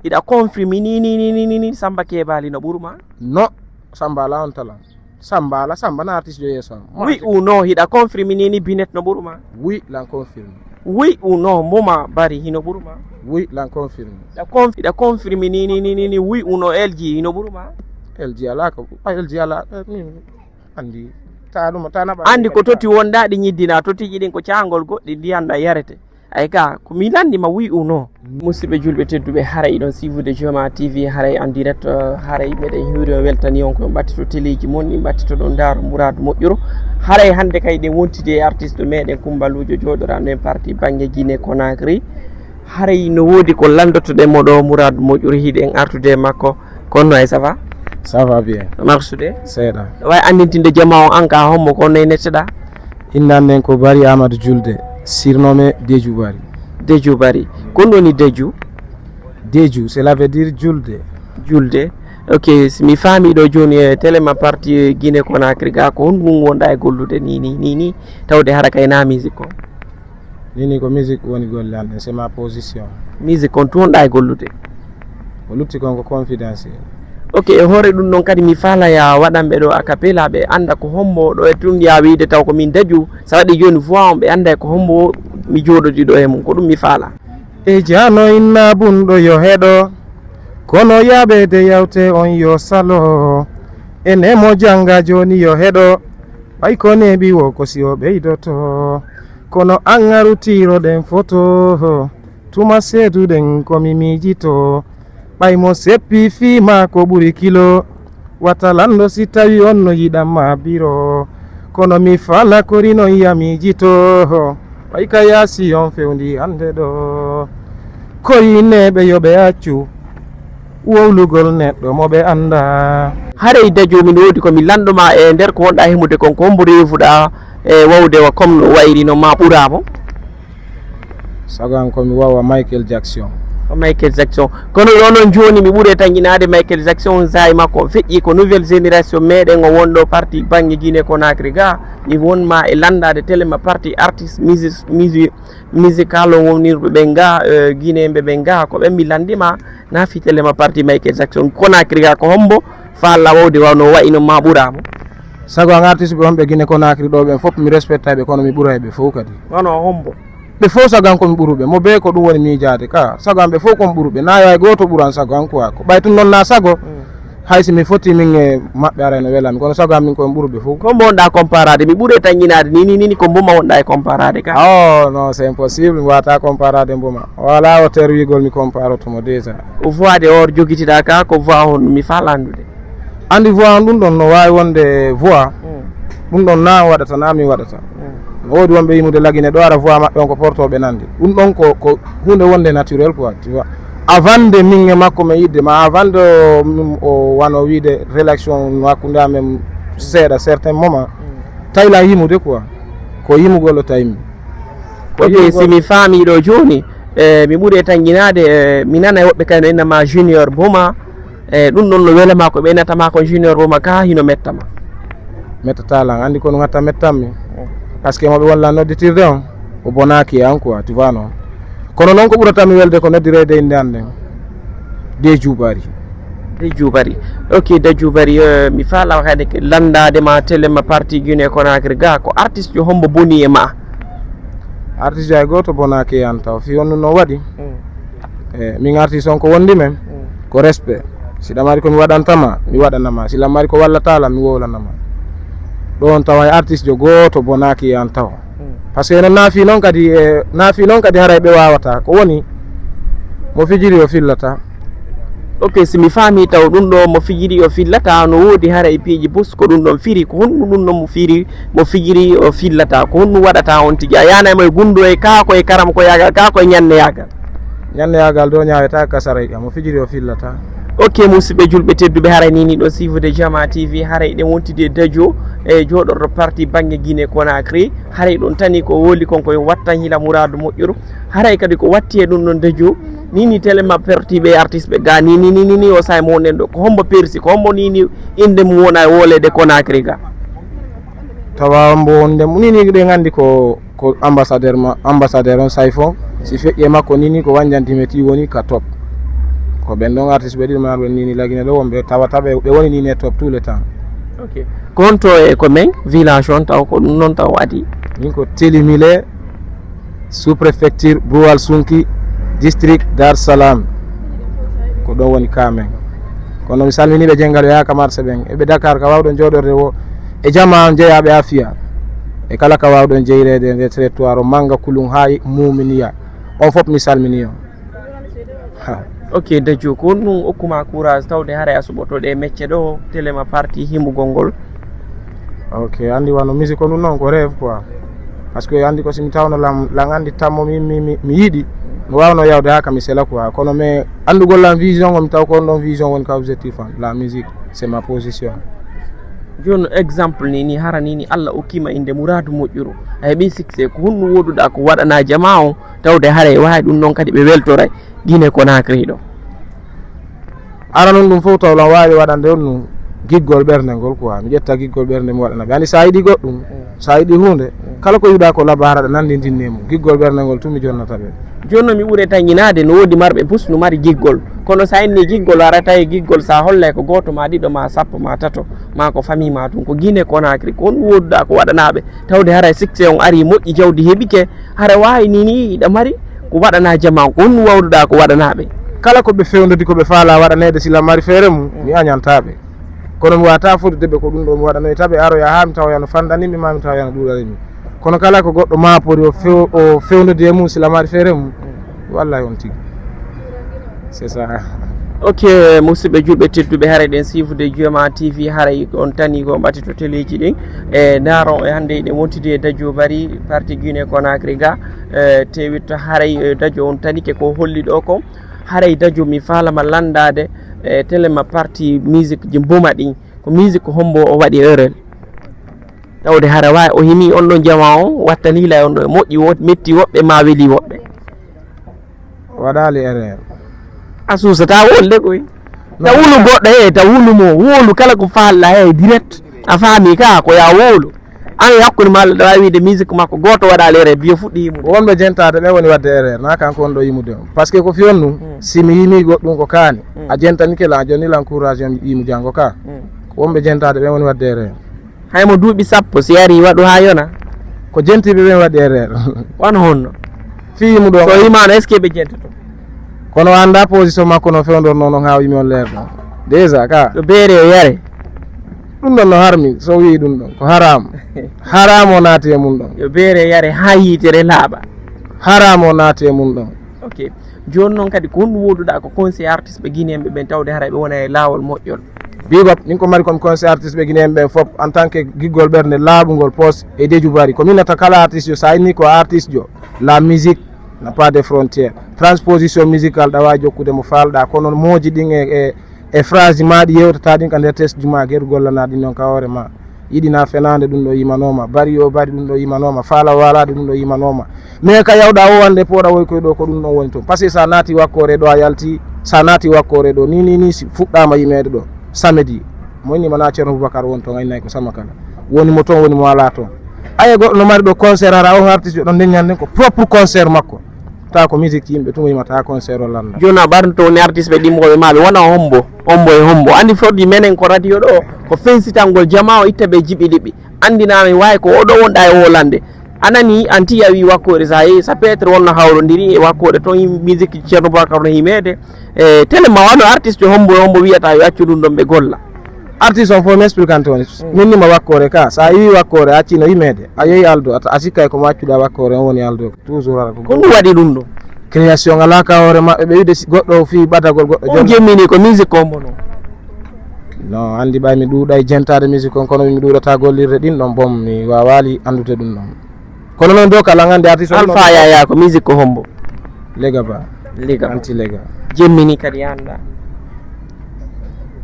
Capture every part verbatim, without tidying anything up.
Hiɗa confirme ni ni ni ni ni ni Samba Kebali no ɓuruma? Non, Samba ala on talan. Samba ala, Samba na artiste yo yeeso am. Oui ou non, hiɗa confirme ni ni Binet no ɓuruma? Oui, lan confirme. Oui ou non, Mboma Bari hino ɓuruma? Oui, lan confirme. Hiɗa conf- hiɗa confirme ni ni ni ni ni oui ou non, L G hino ɓuruma? L G ala ko, ah, L G ala, eh, min andi. Ta ɗum, ta naɓa. Andi ko toti wonda ɗi ñiddina, totiji ɗin ko cangol goɗɗi ndiyan ɗan yarete. Ay ka, ko mi lanndima oui ou non. Musidɓe julɓe tedduɓe, haray iɗon siivude Joma T V, haray en direct, eh, haray meɗen hiwri on weltani on ko ɓattito teleeji mon ɗin, ɓattito ɗon ndaaro muraadu moƴƴuru. Haray hannde kay ɗen wontidi e artiste meɗen Kumbaluujo jooɗoranɗo en parti bannge Guinée Conakry. Haray no woodi ko lanndotoɗen mo ɗo muraadu moƴƴuru, hiɗen artude e makko. Kono ay, ça va? Ça va bien. Marsude? Seeɗa. Way anndintinde jama on an ka hommo ko noy netteɗa? Innde an nden ko Bari Amadou Julde, surnommé Deju Bari. Deju Bari. Ko ɗum woni Deju? Deju, cela veut dire julde. Julde. Ok, si mi faami ɗo jooni e télé ma parti Guinée Conakry ga, ko honɗum wonɗa e gollude ni ni ni ni tawde hara kay na musique ko? Ni ni ko musique woni golle an ɗen, c'est ma position. Musique kon tun wonɗa e gollude? Ko lutti kon ko confidentiel. Ok, e hoore ɗum ɗon kadi mi faala ya waɗanɓe ɗo a cappella ɓe annda ko hombo ɗo e tun ya wiide taw ko min Deju. Sa waɗi jooni voix on ɓe annda ko hombo mi jooɗodi ɗo e mum, ko ɗum mi faala. E jano inna bunɗo yo heɗo, kono yaɓede yawte on yo salo. Ene mo janga joni yo heɗo, ɓay ko neeɓi wo ko si o ɓeydoto. Kono an aru tiroɗen foto, tuma seeduɗen ko mi miijito. Ɓay mo seppi fii ma ko ɓuri kilo, wata lanɗo si tawi on no yiɗan ma biro. Kono mi faala kori non ya miijito, ɓay ka yaasi on fewndi hannde ɗo. Kori neeɓe yo ɓe accu wowlugol neɗɗo mo ɓe annda. Haray Deju, min woodi ko mi lanndo ma e nder ko wonɗa himude kon, ko hombo reefuɗa e wawde wa comme no wayri no ma ɓura mo? Sago an ko mi wawa Michael Jackson. Ko Michael Jackson. Kono onon jooni mi ɓuri e tanƴinaade Michael Jackson, saa'i makko o feƴƴi, ko nouvelle génération meɗen o wonɗo parti bannge Guinée Conakry ga. Mi won ma e lanndaade télé ma parti artiste, musi- musi- musical o wonirɓe ɓen ga, eh, Guinéen ɓe ɓen ga, ko ɓen mi lanndima na fii télé ma parti Michael Jackson. Conakry ga ko hombo faala wawde wa no wayi no ma ɓura mo? Sago an artiste ɓe wonɓe Guinée Conakry ɗo ɓen fof mi respecta ɓe kono mi ɓuray ɓe fof kadi. Wano hombo? Ɓe fof sago an ko mi ɓuruɓe mo be ko ɗum woni miijaade ka sago an ɓe fof ko mi ɓuruɓe na yaay gooto ɓuran sago an quoi ko ɓay tun noon na sago. Hay si mi foti min e maɓɓe aray no welami kono sago an min ko mi ɓuruɓe fof. Ko mbo wonɗa comparade mi ɓuri e tanƴinaade ni ni ni ko mboma wonɗa e comparade ka? Oh non, c'est impossible mi wata comparade mboma wala o terwigol mi comparoto mo déjà. Voix de or jogitiɗa ka ko voix honɗum mi faala anndude. Andi voix on ɗum ɗon no wawi wonde voix ɗum ɗon na waɗata na min waɗata. No woodi wonɓe yimude lagine ɗo ara voix maɓɓe on ko portoɓe nande ɗum ɗon ko ko hunde wonde naturel quoi tu vois. Avant de min e makko mi yidde ma avant de o wano wiide relation no hakkunde amen seeɗa certain moment tayla yimude quoi. Ko yimugol o tawimi. Ok, si mi faami ɗo jooni, e mi ɓuri e tanƴinaade, e mi nana e woɓɓe kay no inna ma Junior Boma, e ɗum ɗon no wela ma ko ɓe innata ma kon Junior Boma ka hino metta ma? Mettata lan anndi ko no ngatta mettan mi. Parce que mo ɓe wonlan nodditirde on o bonaaki e an quoi tu vois non. Kono noon ko ɓurata mi welde ko noddireede innde an nden. De Juubari. De Juubari. Ok, De Juubari, eh, mi faala kadi lanndaade ma télé ma parti Guinée Conakry ga ko artiste jo hombo boni e ma? Artiste jo hay gooto bonaaki e an taw fii on no waɗi. E min artiste on ko wondi men ko respect. Si ɗamari ko mi waɗantama mi waɗanama si ɗamari ko wallatala mi wowlanama. Ɗo on tawa e artiste jo gooto bonaaki e an taw. Parce que eno naafi noon kadi e naafi noon kadi haray ɓe wawata ko woni mo fijiri o fillata. Ok, si mi faami taw ɗum ɗo mo fijiri o fillata no woodi haray piiji bus ko ɗum ɗon firi ko honɗum ɗum ɗon mo firi mo fijiri o fillata ko honɗum waɗata on tigi a yanay mo e gundo e kaa ko e karam ko yagal kaa ko e ñanne yagal. Ñanne yagal do ñaweta ka saray ka mo fijiri o fillata. Ok, musidɓe julɓe tedduɓe haray ni ni ɗon siifude Jama T V haray ɗen wontidi e dajo e jooɗorɗo parti bannge Guinée Conakry. Haray ɗon tani ko woli kon koye wattan hila muraadu moƴƴuru. Haray kadi ko watti e ɗum ɗon dajo ni ni télé ma perti ɓe artiste ɓe ga ni ni ni ni o say mo wonen ɗo ko hombo persi ko hombo ni ni innde mum wona e wolede Conakry ga. Tawa mbo wonde ni ni ɗen anndi ko ko ambassadeur ma ambassadeur on sayfo si feƴƴe makko ni ni ko wanjantime ti woni ka top. Ko ɓen ɗon artiste ɓe ɗiɗo mi arɓe nini lagine ɗo wonɓe tawata ɓe ɓe woni nini e top tout le temps. Ok. Ko honto e ko men village on taw ko ɗum noon taw adi? Min ko Telimile, sous-préfecture Broual Sunki, district Dar Salam. Ko ɗon woni ka men. Kono mi salmini ɓe Jengal ɓe haa ka marché ɓen. Eɓe Dakar ka wawɗon jooɗorde wo e jama on jeyaɓe afiya. E kala ka wawɗon jeyreede e nder territoire o manga kulun haa muminiya. On fof mi salmini on. Ok, Dadio, ko honɗum okkuma courage tawde haray a suɓoto ɗe mecce ɗo, telema parti himugol ngol? Ok, andi wano musique ko ɗum noon ko rêve quoi. Parce que andi ko si mi tawno lam lan andi tammo mi mi mi mi yiɗi mi wawno yawde ha kami sela quoi, kono mais andugol lan vision o mi taw ko on ɗon vision woni ka objectif am. La musique c'est ma position. Jooni exemple ni ni hara ni ni Allah okkima inde muradu moƴƴuru, a heɓi succès, ko honɗum woduɗa ko waɗana jama on tawde haray wawi ɗum noon kadi ɓe weltoray Guinée Conakry ɗo? Ara noon ɗum fof taw lan wawi waɗande on ɗum giggol ɓernde ngol quoi, mi ƴetta giggol ɓernde mi waɗana ɓe andi sa yiɗi goɗɗum, sa yiɗi hunde, kala ko yiɗa ko labara ɗa nandidinne mum, giggol ɓernde ngol tun mi jonnata ɓe. Jooni noon mi ɓuure tañinaade no woodi marɓe pus no mari giggol, kono sa inni giggol ara tawi giggol sa hollay ko gooto ma ɗiɗo ma sappo ma tato ma ko famille ma tun ko Guinée Conakry, ko honɗum woduɗa ko waɗanaɓe tawde haray succès on ari moƴƴi jawdi heɓike, hara wawi ni ni iɗa mari ko waɗana jama on, ko honɗum wawduɗa ko waɗanaɓe? Kala ko ɓe fewndodi ko ɓe faala waɗaneede sila mari feere mum mi añantaɓe, kono mi wata fodude ɓe ko ɗum ɗo mi waɗanoytaɓe aroya ha mi tawoya no fandanimi ma mi tawoya no ɗuɗanimi. Kono kala ko goɗɗo maapori o few o fewnodi e mum sila mari feere mum, wallahi on tigi. C'est ça. Ok, musidɓe julɓe tedduɓe, haray ɗen siifude Joma T V, haray on tani ko mbaɗi to teleeji ɗin. E ndaaron e hannde eɗen wontidi e Dadio Bari, parti Guinée Conakry ga, e tewit haray e Dadio on tanike ko holli ɗo ko. Haray Dadio mi faalama lanndaade e telema parti musique ji mbuma ɗin. Ko musique hombo o waɗi erreur? Tawde hara wawi o himi on ɗon jama on wattani la on ɗo e moƴƴi wo metti woɓɓe ma weli woɓɓe. Waɗali erreur. A suusata wolde koy. Ta wulu goɗɗo he ta wulu mo wolu kala ko falla he direct a faami ka ko ya wolu. An e hakkunde ma Allah ɗa wawi wiide musique makko goto waɗali erreur biyo fuɗɗi yimude. Wonɓe jentade ɓe woni wadde erreur na kanko on ɗo yimude on parce que ko fiyon ɗum si mi yimi goɗɗum ko kaani a jentanike lan a jonni lan courage on yimu janngo ka. Ko wonɓe jentade ɓe woni wadde erreur. Hay mo duuɓi sappo si arii waɗu haa yona. Ko jentiiɓe ɓeen waɗi erreur. Wano honno? Fii yimo ɗoo. So yimaano est ce que ɓe jentoto? Kono o anndaa position makko no fewndornoo noon haa o yimi on leer ɗon. Déjà ka. Ɗo beere e yare. Ɗum ɗon no harmi so o wiyi ɗum ɗon ko haraam. Haraam o naati e mum ɗon. Yo beere e yare haa yiitere laaɓa. Haraam o naati e mum ɗon. Ok. Jooni noon kadi ko honɗum wooduɗaa ko conseil artiste ɓe guinéen ɓe ɓen tawde haray ɓe wona e laawol moƴƴol? Big up, min ko mari komi conseil artiste ɓe guinéen ɓen fof en tant que giggol ɓernde laaɓungol poos e deju bari ko min nata kala artiste jo sa inni ko artiste jo la musique n'a pas de frontière transposition musicale ɗa wawi jokkude mo falɗa kono mooji ɗin e e e phrase ma ɗi yewtata ɗin ka nder test juma geru gollana ɗin noon ka hoore ma yiɗina fenande ɗum ɗo yimanoma bari yo bari ɗum ɗo yimanoma fala walade ɗum ɗo yimanoma mais ka yawɗa o wande pooɗa woy koye ɗo ko ɗum ɗon woni toon parce que sa naati wakkore ɗo a yalti sa naati wakkore ɗo ni ni ni fuɗɗama yimede ɗo samedi mo inni mana ceerno boubacar woni toon aynay ko sama kala woni mo toon woni mo ala toon aye goɗɗo no mari ɗo concert hara on artiste ɗon nden ñanden ko propre concert makko taw ko musique yimɓe tun yimata concert o landa joni a ɓarnoto woni artiste ɓe ɗimmoɓe ma ɓe wona hombo hombo e hombo andi fodde menen ko radio ɗo ko fensitangol jama o itta ɓe jiɓi ɗiɓi andinami wawi ko oɗo wonɗa e wolande anani anti a wi wakkoɗe sa yehi ça peut être wonno hawrodiri e wakkoɗe toon musique ceerno bobacar no yimede e télé ma wano artiste hombo e hombo wiyata yo accu ɗum ɗon ɓe golla artiste on fof mi expliquante on min nima wakkore ka sa iwi wakkore a accino yimede a yehi aldo a sikkay komo accuɗa wakkore on woni aldo toujours ara ko ɗum waɗi ɗum ɗo création ala ka hoore maɓɓe ɓe wiide goɗɗo o fii ɓadagol goɗɗo on jemmini ko musique ko mbono no andi ɓay mi ɗuuɗay jentade musique on kono mi ɗuuɗata gollirde ɗin ɗon bom mi wawali andude ɗum ɗon kono noon do kala gandi artiste alpha yaya ko musique ko hombo lega ba lega anti lega jemmini kadi anda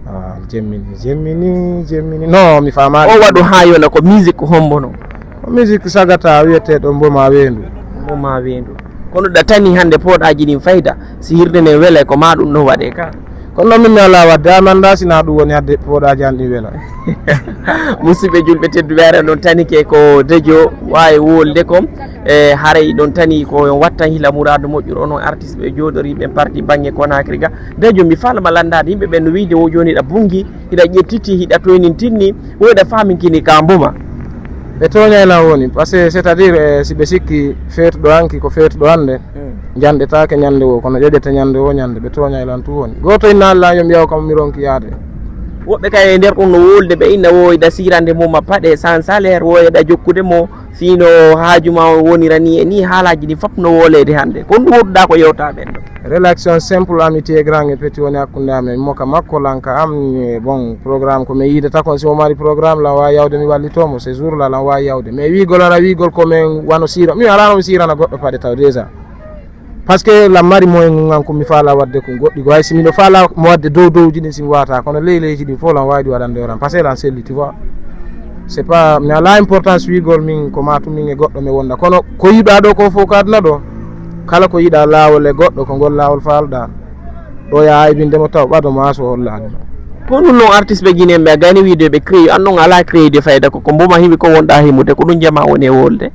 ah, jemmini jemmini jemmini no mi fama o waɗu ha yona ko musique ko hombo no ko musique sagata wiyeteɗo mboma weendu mboma weendu kono ɗa tani hande pooɗaji ɗin fayda si hirde ne wele ko ma ɗum no waɗe ka Ɗum ɗon min mi alaa waɗde, a mi anndaa si na ɗum woni hadde pooɗaaji an ɗin wela. Musidɓe julɓe tedduɓe, haray ɗon tanike ko dejo waawi wolde ko. E haray ɗon tani ko on wattan hila muraadu moƴƴuru, onon artiste ɓe jooɗori ɓen parti baŋŋe Conakry ga. Dejo, mi faalama lanndaade yimɓe ɓen no wiide wo jooni hiɗa bunngi, hiɗa ƴettiti, hiɗa toynintinni, wo hiɗa faaminkini ka mboma. Ɓe tooñay lan woni, parce que c'est-à-dire, eh, si ɓe sikki feetuɗo hanki ko feetuɗo hannde, janɗetaake ñande wo, kono ƴoƴete ñande wo ñande, ɓe tooñay lan tun woni. Gooto innaali lan yo mi yaw kam mi ronki yaade. Woɓɓe kay e nder ɗum no wolde ɓe inna wo hiɗa siirande mo ma paɗe sans salaire, wo hiɗa jokkude mo fii no haaju ma on wonira ni e ni, haalaaji ɗin fof no wooleede hannde. Ko honɗum woɗɗuɗaa ko yewta ɓen ɗo? Relation simple, amitié grand et petit woni hakkunde amen. Mo ka makko, lan ka am, eh, bon, programme ko mi yiidata kon. Si mo mari programme, lan waawi yawde mi wallitoo mo. Ce jour là, lan waawi yawde. Mais wiigol ara wiigol ko men wano siira. Mi alaa no mi siirana goɗɗo paɗe taw déjà. Parce que lan mari moyen ngun an ko mi faala waɗde kon goɗɗi. Ko hay si miɗo faala mo waɗde dow dowji ɗin si mi waata. Kono ley leyji ɗin fof lan waawi ɗi waɗande oran. Parce que lan selli, tu vois. C'est pas, mi alaa importance wiigol min ko ma tun min e goɗɗo mi wonda. Kono ko yiɗaa ɗo ko fof ko aduna ɗo. Kala ko yiɗaa laawol e goɗɗo ko ngol laawol faalɗaa. Ɗo ya aybinde mo taw ɓado ma so hollaade ma. Ko ɗum noon artiste ɓe Guinée ɓe a gayni wiide ɓe créé, an noon alaa créé de fayda ko, ko mboma himi ko wonɗa himude, ko ɗum jama woni e wolde.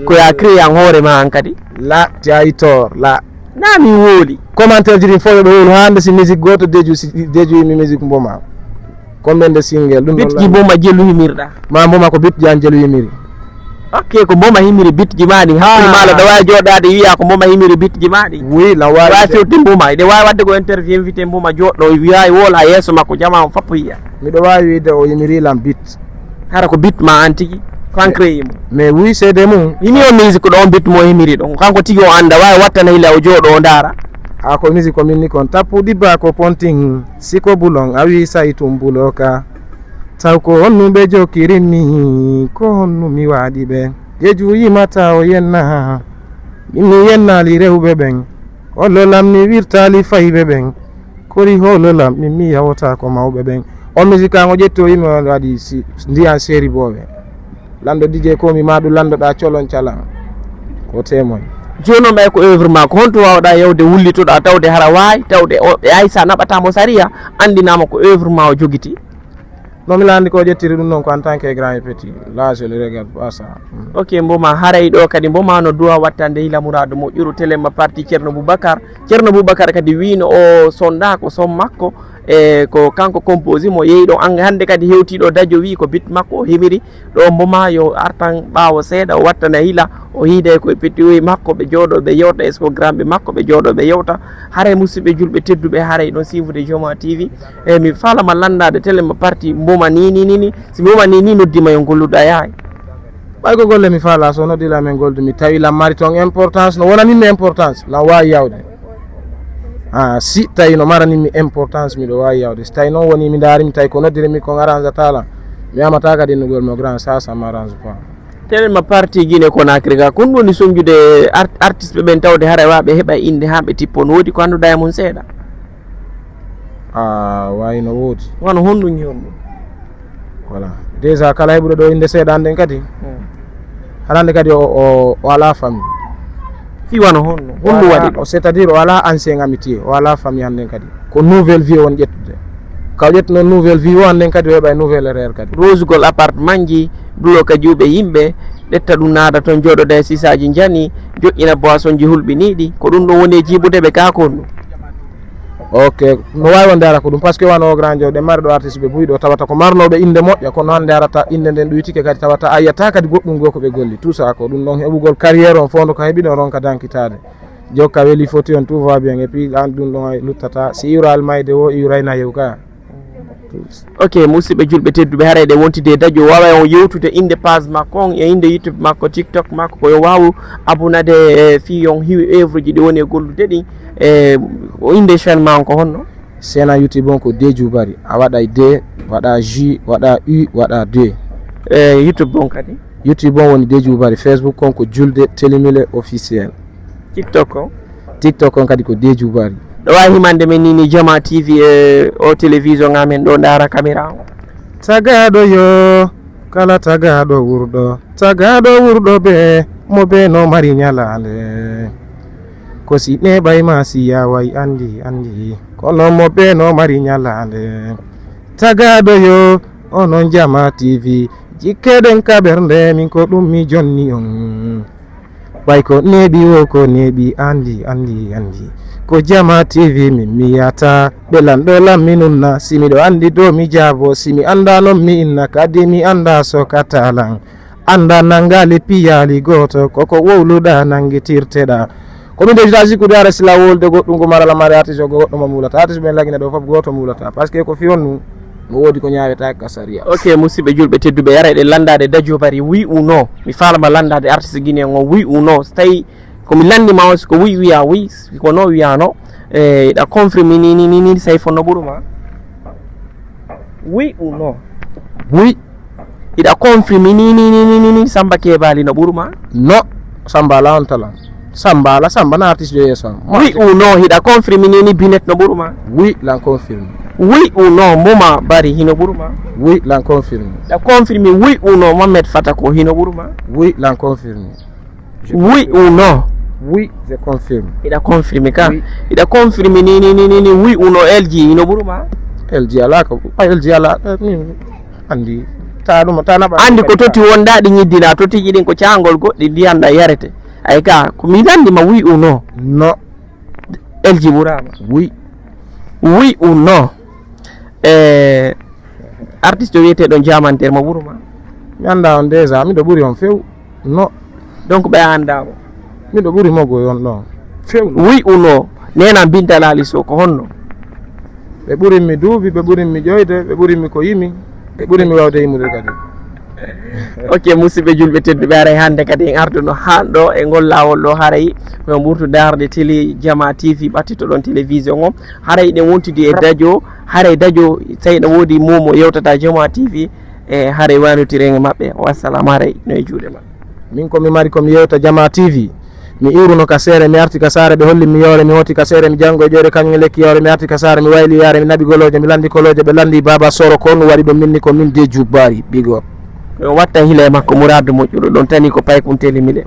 Ko ya créé an hoore ma an kadi. La, tu as eu tort, la. Na mi wooli. Commentaire ji ɗin fof yo ɓe wolu hande si musique gooto deju, si deju yimɓe musique mboma. Combien de single? Ɗum ɗon Bitji laaj. Mboma jelu himirɗa. Ma mboma ko bitji an jelu yimiri. Ok, ko mboma himiri bitji ma ɗi. Ah. Hakkille ma la ɗo wawi joɗade wiya ko mboma himiri bitji ma ɗi. Oui, lan wawi Wawi de. Fewti mboma. Ɗe wawi wadde ko interview invité mboma joɗɗo wiya e wola yeeso makko jama on fappo yiya. Miɗo wawi wiide o yimiri lan bit. Hara ko bit ma an tigi. Ko an créé mo. Mais oui, c'est de mum. Himi o musique ɗo on bit mo himiri ɗon. Kanko tigi o anda wawi wattana hila o joɗo o ndara. A ko musique ko min ni kon. Tappu ɗibba ko ponting. Siko bulon a wi saytum buloka. Taw ko honnu ɓe jokkirimmi, ko honnu mi waɗi ɓe? Jeju yimata o yenna, min mi yennaali rewɓe ɓen. Hololam mi wirtaali fayɓe ɓen. Kori hololam min mi yawata ko mawɓe ɓen. On musique an o ƴetti o yimmi on waɗi si, ndiyan série booɓe. Lanndo D J ko mi ma ɗum lanndoɗaa colon calan. Ko témoin. Jooni on ɓay ko œuvre ma, ko honto wawɗa yawde wullitoɗa tawde hara wawi, tawde o, e Aïssa naɓata mo sariya, anndinama ko œuvre ma o jogiti? Non, mi laandi ko ƴettiri ɗum noon ko en tant que grand et petit. Là, je le regarde pas ça. Mm. Ok, mboma haray ɗo kadi mboma no duwa wattande hila muradu moƴƴuru télé ma parti Ceerno Boubacar. Ceerno Boubacar kadi wiino o sonda ko son makko, e ko kanko composé mo yeeyi ɗo. An-, hannde kadi hewtiɗo dajo wi ko bit makko o himiri. Ɗo mboma yo artan ɓaawo seeɗa o wattana hila o hiida e koye petit makko ɓe jooɗo ɓe yewta e programme ɓe makko ɓe jooɗo ɓe yewta. Haray musidɓe julɓe tedduɓe haray ɗon siifude Joma T V. E mi faalama lanndade télé ma parti mboma ni, ni, ni, ni. Si mboma ni, ni noddima yo golluɗa yahay. Ɓay ko golle mi faala, so noddi lan min goldu, mi tawi lan mari ton importance, no wonani mi importance, lan waawi yawde. Ah, si tawi no marani mi importance, miɗo waawi yawde. Si tawi noon woni mi ndaari, mi tawi ko noddiri mi kon arrange ata lan, mi amata kadi innugol mo grand, ça, ça m'arrange pas. Telen ma parti Guinée Conakry ga, kon woni sonjude art-, artiste ɓe ɓen tawde haray wa ɓe heɓa innde haa ɓe tippo, no woodi ko annduɗa e mum seeɗa? Ah, waawi no woodi. Wano honɗum e honɗum? Voilà. Déjà, kala heɓuɗo ɗo innde seeɗa annden kadi. Hmm. Haɗa anndi kadi o, o, o alaa famille. Fii wano honno? Honɗum waɗi ɗum? C'est-à-dire, o alaa ancien amitié, o alaa famille annden kadi. Ko nouvelle vie o woni ƴettude. Ka o ƴetti noon nouvelle vie o annden kadi, o heɓa e nouvelle erreur kadi. Rosugol appartement ji, bloka juuɓe yimɓe, ƴetta ɗum naada toon, jooɗoda e sisaaji njani, joƴƴina boisson ji hulɓiniiɗi. Ko ɗum ɗo woni e jiiɓude ɓe ka ko honɗum? Ok, no waawi wonde ara ko ɗum, parce que wano o grand Diaw, ɗen mari ɗo artiste ɓe buy ɗo tawata ko marnooɓe innde moƴƴa, kono hannde arata innde nden ɗuytike kadi tawata a yiyata kadi goɗɗum goo ko ɓe golli. Tout ça ko ɗum ɗon heɓugol carrière on fof nde ka heɓino ronka dankitaade. Jokka weli foti on, tout va bien, et puis an ɗum ɗon ay luttata. Si iwra almayde wo, iwrayna yew ka. Ok, musidɓe julɓe tedduɓe, haray ɗe wontide daƴo, waaway on yewtude innde page makko on e innde YouTube makko, TikTok makko, ko yo waawu abonade, e fii on hiwi œuvre ji ɗi woni e gollude ɗin. E o innde chaîne ma on ko honno? Chaîne YouTube on ko Deju Bari. A waɗay D, waɗa J, waɗa U, waɗa deux. E YouTube on kadi? YouTube on woni Deju Bari. Facebook on ko Julde Telimile Officiel. TikTok on? TikTok on kadi ko Deju Bari. Ɗo waawi himande men ni, ni Jama T V e o télévision amen ɗo ndaara caméra on. Tagaɗo yo, kala tagaɗo wurɗo, tagaɗo wurɗo be, mo be no mari ñalaande. Ko si neeɓay ma si yaway anndi, anndi. Kono mo bee no mari nyalaande. Tagaaɗo yo, onon Jama T V. Jikkeɗen ka ɓernde, min ko ɗum mi jonni on. Ɓay ko neeɓi wo ko neeɓi, anndi, anndi, anndi. Ko Jama T V min mi yata. Ɓe lanɗo lammi nunna, si miɗo anndi do mi jaabo, si mi annda non mi inna, kadi mi annda so ka talan. Annda nanngaali piyaali gooto, koko wowluɗa nanngitirteɗa. Ko min dejita sikkude ara sila wolde goɗɗum ko marala mari artiste o goɗɗo mo muulata. Artiste ɓen lagina ɗo fof gooto muulata. Parce que ko fiyonnu, no woodi ko ñaawetaake ka sariya. Ok, musidɓe julɓe tedduɓe, yara eɗen lanndaade Dadio Bari, oui ou non? Mi faalama lanndaade artiste guinéen on, oui ou non? So tawi ko mi lanndi ma on, si ko oui wiya oui, si ko non wiya non. E, iɗa confirme ni, ni, ni, ni, Sayfo no ɓuru ma? Oui ou non? Oui. Iɗa confirme ni, ni, ni, ni, ni, ni, Samba Kebali no ɓuru ma? No. Samba ala on talan. Samba ala, Samba na artiste yo yeeso am. Oui ou non? Hiɗa confirme ni, ni, Binet no ɓuru ma? Oui, lan confirme. Oui ou non? Moma Bari hino ɓuru ma? Oui, lan confirme. Iɗa confirme oui ou non? Mohamed Fata ko hino ɓuru ma? Oui, lan confirme. Je Oui confirme. Ou non? Oui, je confirme. Iɗa confirme ka? Oui. Iɗa confirme ni, ni, ni, ni, ni, oui ou non, L G hino ɓuru ma? L G ala ko, L G ala, eh, min anndi. Ta ɗum, ta naɓa. Anndi ko toti wonda ɗi ñiddina, toti ɗin ko caangol goɗɗi ndiyan ɗan yarete. Ay ka, ko mi lanndi ma oui ou non? No. L G ɓuraama? Oui. Oui ou non? E artiste wiyeteeɗo Jaamanteer mo ɓuru ma? Mi annda on déjà, miɗo ɓuri on few. No. Donc ɓe annda mo? Miɗo ɓuri mo goy on ɗon. Few. Oui ou non? Nena Binta Laali Sow ko honno? Ɓe ɓuri mi duuɓi, ɓe ɓuri mi ƴoyde, ɓe ɓuri mi ko yimi, ɓe ɓuri mi wawde yimude kadi. Ok, musidɓe julɓe tedduɓe, haray hannde kadi en arduno haa ɗo e ngol laawol ɗo, haray ko en ɓurtu daarde télé Jama T V, ɓattitoɗon télévision on. Haray eɗen wontidi e Dadio, haray Dadio, tawi no woodi momo yewtata Jama T V, e haray wanotiren e maɓɓe. Wassalam, haray no e juuɗe ma. Min ko mi mari ko mi yewta Jama T V. Mi iwruno ka seere, mi arti ka saare, ɓe holli mi yoore, mi hooti ka seere, mi janngo e ƴoyre kañum e lekki yoore, mi arti ka saare, mi wayli yaare, mi naɓi golooje, mi lanndi kolooje, ɓe lanndi Baaba Soro, ko on waɗi ɗum, min ni ko min Deju Bari, big up. Ko watta hila e makko Muraadu moƴƴuɗo, ɗon tani ko paykun telimile.